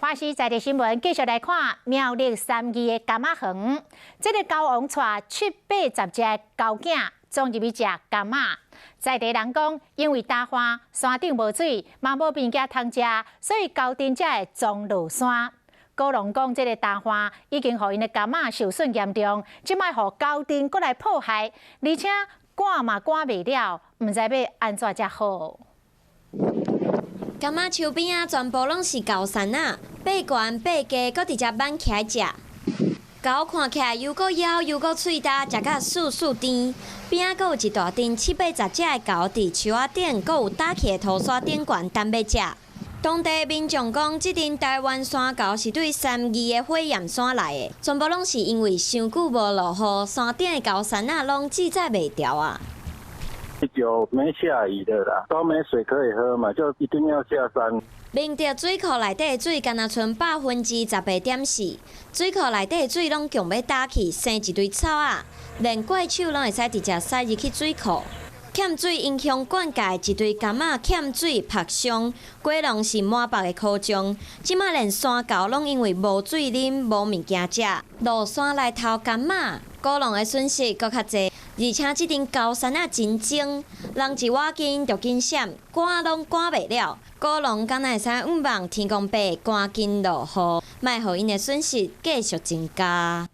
華視在地新聞繼續來看苗栗三義的柑仔園，這个猴王帶七八十隻猴囝衝入去食柑仔。在地人講，因為干旱，山頂無水，嘛無物件通食，所以猴陣才會衝落山。果農講，這个干旱已經予𪜶的柑仔受損嚴重，這擺予猴陣閣來破壞，而且趕嘛趕袂了，毋知欲按怎才好。柑仔樹邊仔全部攏是猴桟仔，爬懸爬低，閣直接挽起來食。猴看起來又閣枵又閣喙焦，食甲澀澀甜。邊仔閣有一大陣七八十隻的猴佇樹仔頂，閣有搭起的塗沙頂懸等欲食。當地民眾講，這陣台灣山猴是對三義的火焰山來的，全部攏是因為傷久無落雨，山頂的猴桟仔攏自在袂牢啊。久沒下雨的啦，都沒水可以喝嘛，就一定要下山。明德水庫內底的水干焦賰18.4%，水庫內底的水攏強欲焦去，生一堆草仔，連怪手攏會使直接駛入去水庫。欠水影響灌溉，一堆柑仔欠水曝傷，果農是滿腹的苦衷。這擺連山猴攏因為無水啉、無物件食，落山來偷柑仔，果農的損失閣較濟。而且這陣猴桟仔真精，人一倚近就緊閃，趕攏趕袂了。果農敢若會使向望天公伯趕緊落雨，莫予𪜶的損失繼續增加。